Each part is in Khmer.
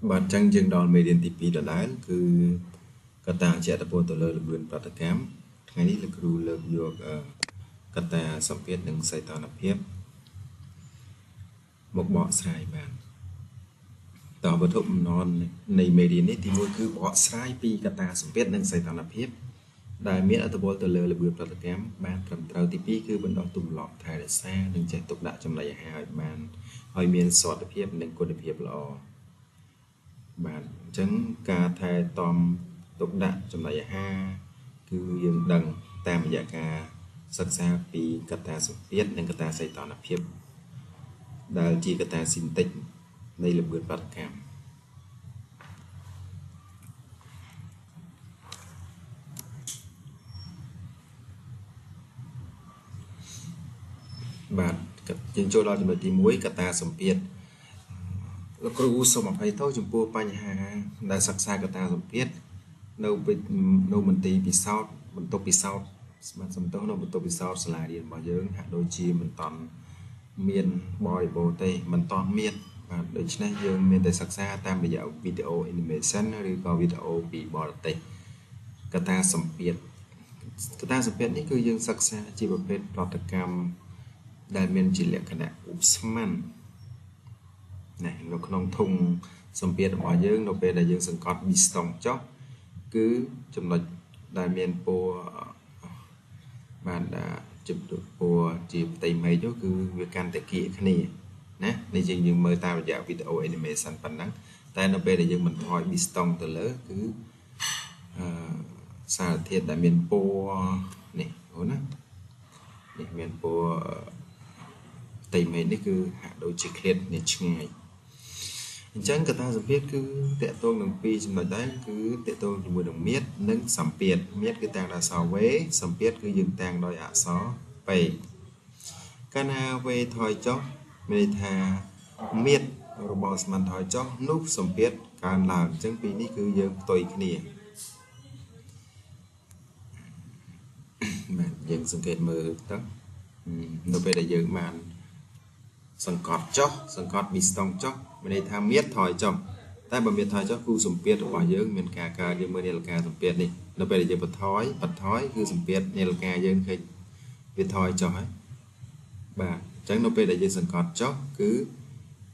បាទអញ្ចឹងយើងដល់មេរៀនទី2ដដែលគឺកត្តាជាឥទ្ធិពលទៅលើល្បឿនប្រតិកម្មថ្ងៃនេះលោកគ្រូលើកយកកត្តាសម្ពាធនិងសីតុណ្ហភាពមកបកស្រាយបានតវត្ថុបំណងនៃមេរៀននេះទី1គឺបកស្រាយពីកត្តាសម្ពាធនិងសីតុណ្ហភាពដែលមានឥទ្ធិពលទៅលើល្បឿនប្រតិកម្មបានត្រឹមត្រូវទី2គឺបណ្ដុះទម្លាប់ថែរក្សានិងចេះទុកដាក់ចំណីអាហារឲ្យបានឲ្យមានសុវត្ថិភាពនិងគុណភាពល្អបាទអញ្ចឹងការថែទាំទុកដាក់ចំណីអាហារគឺយើងដឹងតាមរយៈការសិក្សាពីកត្តាសម្ពាធនិងកត្តាសីតុណ្ហភាពដែលជាកត្តាស៊ីនតិចនៃល្បឿនប្រតិកម្មបាទយើងចូលដល់ចំណុចទី1កត្តាសម្ពាធលោកគ្រូសូមអភ័យទោសចំពោះបញ្ហាដែលសិក្សាកត្តាសម្ពាធនៅមន្ទីរពិសោធន៍បន្ទប់ពិសោធន៍បាទសំទោសនៅបន្ទប់ពិសោធន៍សាលារៀនរបស់យើងហាក់ដូចជាមិនតាន់មានបរិបូរណ៍ទេមិនតាន់មានបាទដូច្នេះយើងមានតែសិក្សាតាមរយៈវីដេអូ animation ឬក៏វីដេអូពីបរទេសកត្តាសម្ពាធកត្តាសម្ពាធនេះគឺយើងសិក្សាជាប្រភេទប្រតិកម្មដែលមានជាលក្ខណៈឧស្ម័នណានៅក្នុងធុងសម្ពាធរបស់យើងនៅពេលដែលយើងសង្កត់ប៊ីស្តុងចុះគឺចំណុចដែលមានពណ៌បានជពណ៌ជាផ្ទៃមេឃគឺវាកាន់តែគៀកគ្នាណានេះយើងមើលតាមរយៈវីដេអូ animation ប៉ុណ្ណឹងតែនៅពេលដែលយើងបន្ថយប៊ីស្តុងទៅលើគឺសារធាតុដែលមានពណ៌នេះអូនណានេះមានពណ៌ផ្ទៃមេឃនេះគឺហាក់ដូចជាឃ្លាតគ្នាឆ្ងាយអញ្ចឹងកត្តាសម្ពាធគឺតកតងនឹងពីរចំណុចដែរគឺតកតងជាមួយនឹងមាត្រនិងសម្ពាធមាត្រគឺតាំងដោយអក្សរ V សម្ពាធគឺយើងតាំងដោយអក្សរ P កាលណា V ថយចុះមានន័យថាមាត្ររបស់ស្មានថយចុះនោះសម្ពាធកើនឡើងអញ្ចឹងពីរនេះគឺយើងផ្ទុយគ្នាបាទយើងសង្កេតមើលទៅនៅពេលដែលយើងបានសង្កត់ចុះសង្កត់ប៊ីស្តុងចុះមានន័យថាមាត្រថយចុះតែបើមាត្រថយចុះគឺសម្ពាធរបស់យើងមានការកើនយើងមើលនាឡិកាសម្ពាធនេះនៅពេលដែលយើងបន្ថយគឺសម្ពាធនាឡិកាយើងឃើញវាថយចុះហើយបាទអញ្ចឹងនៅពេលដែលយើងសង្កត់ចុះគឺ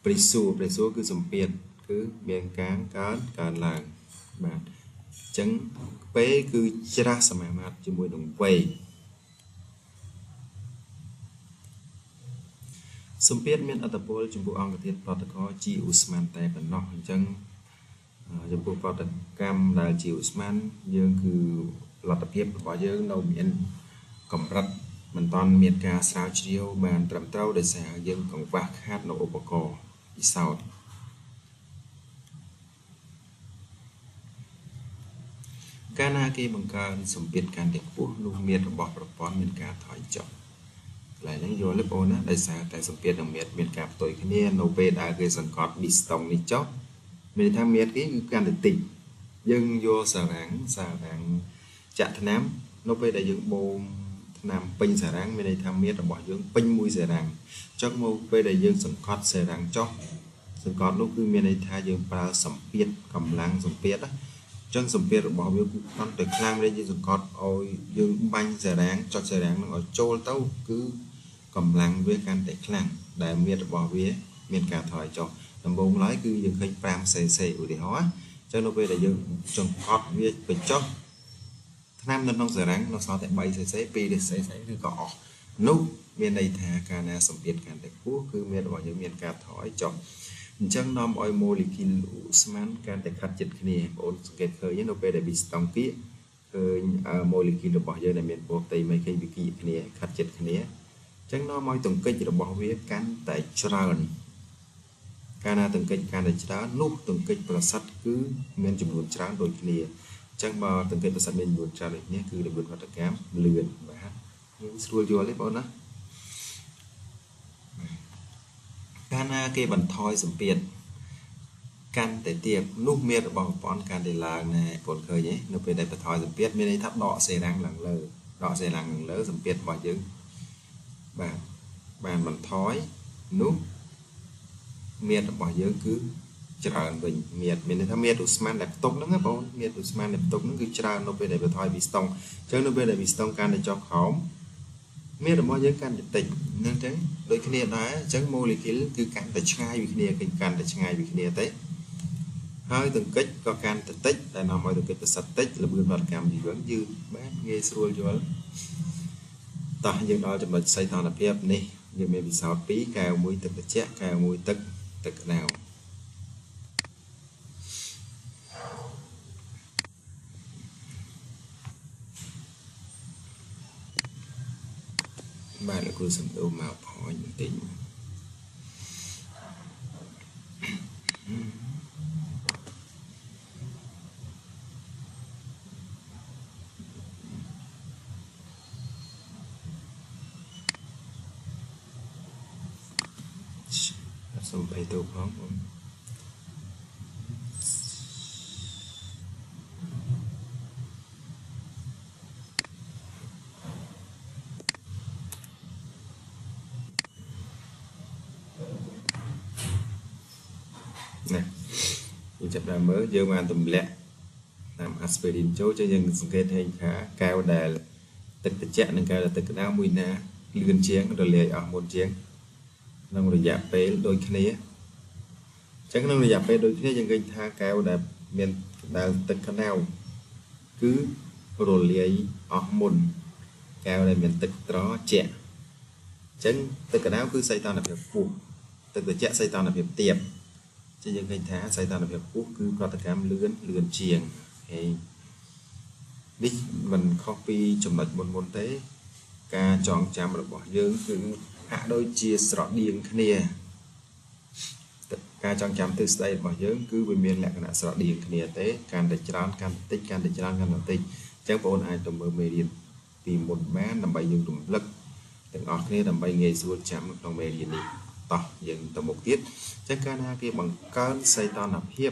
ព្រីស៊ួរគឺសម្ពាធគឺមានការកើនឡើងបាទអញ្ចឹង P គឺច្រាសសមាមាត្រជាមួយនឹង V សម្ពាធមានឥទ្ធិពលចំពោះអង្គធាតុប្រតិករជាឧស្ម័នតែប៉ុណ្ណោះអញ្ចឹងចំពោះប្រតិកម្មដែលជាឧស្ម័នយើងគឺលទ្ធភាពរបស់យើងនៅមានកម្រិតមិនតាន់មានការស្រាវជ្រាវបានត្រឹមត្រូវដោយសារយើងកង្វះខាតនៅឧបករណ៍ពិសោធន៍កាលណាគេបង្កើនសម្ពាធកាន់តែខ្ពស់នោះមាត្ររបស់ប្រព័ន្ធមានការថយចុះកន្លែងហ្នឹងយល់ទេបងណាដោយសារតែសម្ពាធនិងមាត្រមានការផ្ទុយគ្នានៅពេលដែលគេសង្កត់ប៊ីស្តុងនេះចុះមានន័យថាមាត្រគេគឺកាន់តែតិចយើងយកសារ៉ាំងចាក់ថ្នាំនៅពេលដែលយើងបូមថ្នាំពេញសារ៉ាំងមានន័យថាមាត្ររបស់យើងពេញមួយសារ៉ាំងអញ្ចឹងមកពេលដែលយើងសង្កត់សារ៉ាំងចុះសង្កត់នោះគឺមានន័យថាយើងប្រើសម្ពាធកម្លាំងសម្ពាធណាអញ្ចឹងសម្ពាធរបស់វាគឺកាន់តែខ្លាំងเลยយើងសង្កត់ឲ្យយើងបាញ់សារ៉ាំងចុចសារ៉ាំងនឹងឲ្យចូលទៅគឺកម្លាំងវាកាន់តែខ្លាំងដែលមាត្ររបស់វាមានការថយចុះដំបូងឡើយគឺយើងឃើញ 5cc ឧទាហរណ៍អញ្ចឹងនៅពេលដែលយើងចង្កត់វាបញ្ចុះថ្នាំនៅក្នុងសារ៉ាំងនៅសល់តែ 3cc 2cc ឬក៏អស់នោះមានន័យថាកាលណាសម្ពាធកាន់តែខ្ពស់គឺមាត្ររបស់យើងមានការថយចុះអញ្ចឹងនាំឲ្យម៉ូលេគុលឧស្ម័នកាន់តែខិតជិតគ្នាបងប្អូនសង្កេតឃើញនៅពេលដែលប៊ីស្តុងគៀកឃើញម៉ូលេគុលរបស់យើងដែលមានពណ៌ផ្ទៃមេឃឃើញវាគៀកគ្នាខិតជិតគ្នាចឹងនាំឲ្យទង្គិចរបស់វាកាន់តែច្រើនកាលណាទង្គិចកាន់តែច្រើននោះទង្គិចប្រសិទ្ធគឺមានចំនួនច្រើនដូចគ្នាអញ្ចឹងបើទង្គិចប្រសិទ្ធមានចំនួនច្រើនដូចគ្នាគឺល្បឿនប្រតិកម្មលឿនបាទយើងស្រួលយល់ទេបងណាកាលណាគេបន្ថយសម្ពាធកាន់តែទាបនោះមាត្ររបស់ប្រព័ន្ធកាន់តែឡើងណែបងឃើញទេនៅពេលដែលបន្ថយសម្ពាធមានន័យថាដកសេរ៉ាំងឡើងលើដកសេរ៉ាំងឡើងលើសម្ពាធរបស់យើងបាទបានបន្ថយនោះមាត្ររបស់យើងគឺ ច្រើនវិញមានន័យថាមានឧស្ម័នដែលផ្ទុកហ្នឹងណាបងមានឧស្ម័នដែលផ្ទុកហ្នឹងគឺច្រើននៅពេលដែលវាថយពីស្តុងអញ្ចឹងនៅពេលដែលពីស្តុងកាន់តែចុះក្រោមមានរបស់យើងកាន់តែតិចហ្នឹងទេដូចគ្នាដែរអញ្ចឹង molecule គឺកាន់តែឆ្ងាយពីគ្នាគឺកាន់តែឆ្ងាយពីគ្នាទេហើយទង្គិចក៏កាន់តែតិចដែលនាំឲ្យទង្គិចប្រសិទ្ធតិចល្បឿនប្រតិកម្មជីវយឺតបាទងាយស្រួលយល់តោះយើងដល់ចំណុចសីតុណ្ហភាពនេះយើងមានពិសោធន៍2កែវមួយទឹកត្រជាក់កែវមួយទឹកក្តៅបាទលោកគ្រូសំដៅមកផយបន្តិចសូមបីទៅផងបងណាយើងចាប់ដើមមើលយើងបានទម្លាក់តាមអាស្ពីរីនចូលចឹងយើងសង្កេតឃើញថាកែវដែលទឹកត្រជាក់និងកែវដែលទឹកក្តៅមួយណាលឿនជាងរលាយអស់មុនជាងក្នុងរយៈពេលដូចគ្នាអញ្ចឹងក្នុងរយៈពេលដូចគ្នាយើងឃើញថាកែវដែលមានដែលទឹកក្តៅគឺរលាយអស់មុនកែវដែលមានទឹកត្រជាក់អញ្ចឹងទឹកក្តៅគឺសីតុណ្ហភាពខ្ពស់ទឹកត្រជាក់សីតុណ្ហភាពទាបចឹងយើងឃើញថាសីតុណ្ហភាពខ្ពស់គឺប្រតិកម្មលឿនជាងហើយនេះមិនខុសពីចំណុចមុនទេការចងចាំរបស់យើងគឺហាក់ដូចជាស្រដៀងគ្នាការចងចាំទិសដៅរបស់យើងគឺវាមានលក្ខណៈស្រដៀងគ្នាទេកាន់តែច្រើនកាន់តែតិចកាន់តែច្រើនកាន់តែតិចអញ្ចឹងបងប្អូនអាចទៅមើលមេរៀនពីមុនបានដើម្បីយើងរំលឹកទាំងអស់គ្នាដើម្បីងាយស្រួលចាំនៅក្នុងមេរៀននេះតោះយើងទៅមុខទៀតអញ្ចឹងកាលណាគេបង្កើនសីតុណ្ហភាព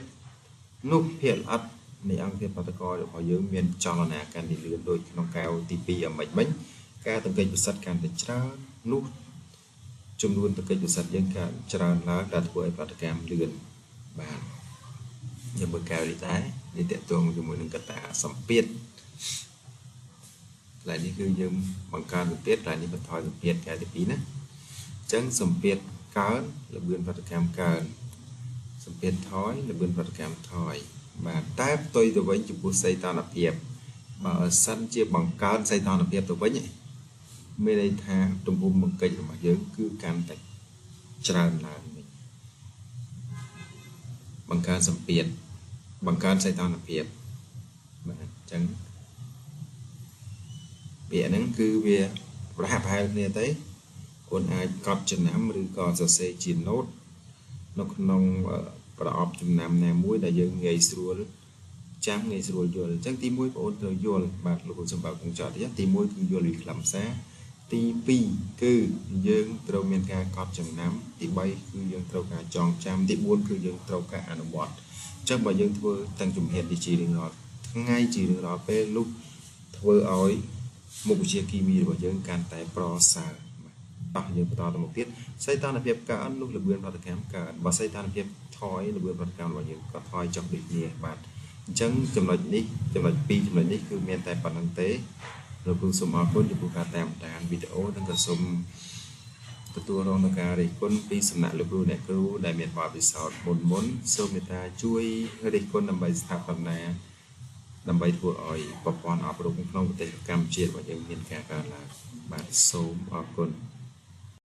នោះភាគល្អិតនៃអង្គធាតុប្រតិកររបស់យើងមានចលនាកាន់តែលឿនដូចក្នុងកែវទី2អាមិញការទង្គិចប្រសិទ្ធកាន់តែច្រើននោះចំនួនទង្គិចប្រសិទ្ធយើងកើនច្រើនឡើងដែលធ្វើឲ្យប្រតិកម្មលឿនបាទយើងមើលកែវនេះដែរនេះតកតងជាមួយនឹងកត្តាសម្ពាធកន្លែងនេះគឺយើងបង្កើនសម្ពាធកន្លែងនេះបន្ថយសម្ពាធកែវទី2ណាអញ្ចឹងសម្ពាធកើនល្បឿនប្រតិកម្មកើនសម្ពាធថយល្បឿនប្រតិកម្មថយបាទតែផ្ទុយទៅវិញចំពោះសីតុណ្ហភាពបើសិនជាបង្កើនសីតុណ្ហភាពទៅវិញមានន័យថាទំហំបង្កិចរបស់យើងគឺកាន់តែច្រើនឡើងវិញបង្កើនសម្ពាធបង្កើនសីតុណ្ហភាពបាទអញ្ចឹងពាក្យហ្នឹងគឺវាប្រហាក់ប្រហែលគ្នាទេបងអាចកត់ចំណាំឬក៏សរសេរជាណូតនៅក្នុងប្រអប់ចំណាំណាមួយដែលយើងងាយស្រួលចាំងាយស្រួលយល់អញ្ចឹងទី1បងប្អូនត្រូវយល់បាទលោកសម្រាប់កងចតទី1គឺយល់ពីខ្លឹមសារទី2គឺយើងត្រូវមានការកត់ចំណាំទី3គឺយើងត្រូវការចងចាំទី4គឺយើងត្រូវការអនុវត្តអញ្ចឹងបើយើងធ្វើទាំងជំហាននេះជារៀងរាល់ថ្ងៃជារៀងរាល់ពេលលុះធ្វើឲ្យមុខវិជ្ជាគីមីរបស់យើងកាន់តែប្រសើរតោះយើងបន្តទៅមុខទៀតសីតុណ្ហភាពកើននោះល្បឿនប្រតិកម្មកើនបើសីតុណ្ហភាពថយល្បឿនប្រតិកម្មរបស់យើងក៏ថយចុះដូចគ្នាបាទអញ្ចឹងចំណុចនេះចំណុច2ចំណុចនេះគឺមានតែប៉ុណ្្នឹងទេលោកគ្រូសូមអរគុណចំពោះការតាមដានវីដេអូនិងក៏សូមទទួលរងនូវការរិះគន់ពីសំណាក់លោកគ្រូអ្នកគ្រូដែលមានបទពិសោធន៍មុនសូមមេត្តាជួយរិះគន់ដើម្បីស្ថាបនាដើម្បីធ្វើឲ្យប្រព័ន្ធអប់រំក្នុងប្រទេសកម្ពុជារបស់យើងមានការកើនឡើងបាទសូមអរគុណ